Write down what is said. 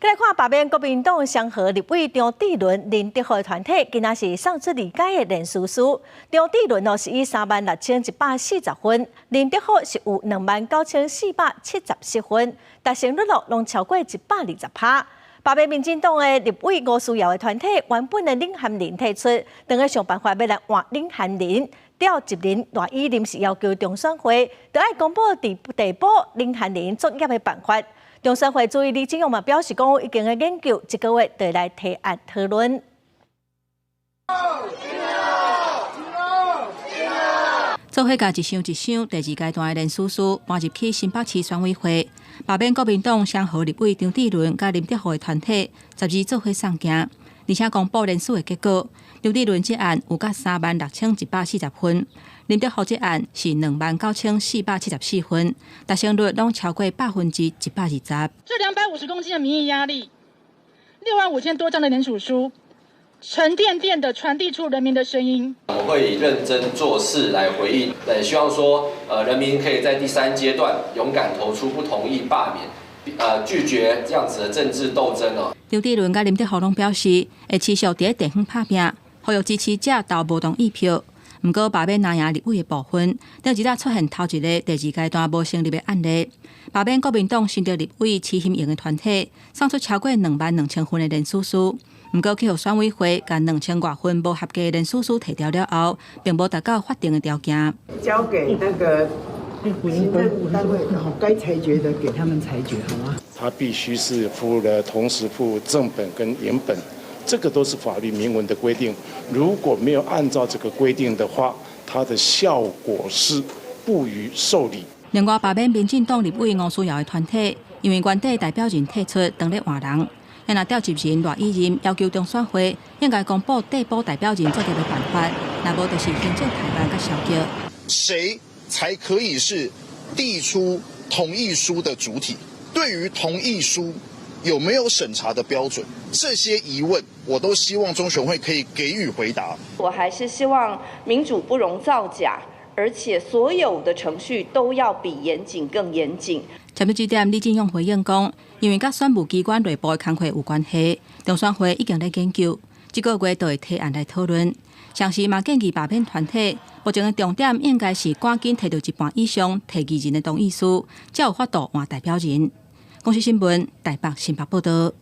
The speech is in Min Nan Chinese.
來看罷免國民黨雙和立委張智倫、林德福的團體，今仔是送出二階的連署書。張智倫哦是以36,140分，林德福是有29,477分，達成率咯攏超過120%。罷免民進黨的立委吳思瑤的團體原本的領銜人退出，當咧想辦法欲來換領銜人，召集人賴以臨時要求中選會，著愛公布遞補領銜人作業的辦法。中選會主委李進勇嘛表示講，已經咧研究，這個月就來提案討論。做伙共一箱一箱，第二階段的連署書搬入去新北市選委會，罷免國民黨雙和立委張智倫佮林德福的團體12做伙送件，而且公布連署的結果。張智倫這案有佮36,140分，林德福這案是29,474分，達成率攏超過120%。這250公斤的民意壓力，65,000多張的連署書，沉甸甸的傳遞出人民的聲音。我們會以認真做事來回應，也希望說，人民可以在第三階段勇敢投出不同意罷免，拒絕這樣子的政治鬥爭哦。張智倫佮林德福攏表示，會持續佇地方拍拚，呼籲支持者投無同意票。毋過罷免藍營立委的部分，頂一日出現頭一个第二階段無成立的案例。罷免國民黨新竹立委徐欣瑩的團體送出超過22,000份的連署書，毋過去予選委會共2000外份無合格的連署書提掉了後，並無達到法定的條件。交給那個行政單位，該裁決的給他們裁決，好嗎？他必須是附了，同時附正本跟影本，這個都是法律明文的規定。如果沒有按照這個規定的話，它的效果是不予受理。另外，罷免民進黨立委吳思瑤的團體，因為原底代表人退出，當咧換人，若召集人賴以任要求中選會應該公布遞補代表人作業的辦法，若無就是行政怠慢佮消極。誰才可以是遞出同意書的主體？對於同意書有沒有審查的標準？這些疑問我都希望中選會可以給予回答。我還是希望民主不容造假，而且所有的程序都要比嚴謹更嚴謹。針對這點，李進勇回應講，因為佮選務機關內部的工課有關係，中選會已經咧研究，這個月就會提案來討論。同時嘛建議罷免團體，目前的重點應該是趕緊提著一半以上提議人的同意書，才有法度換代表人。公視新聞台北新北報道。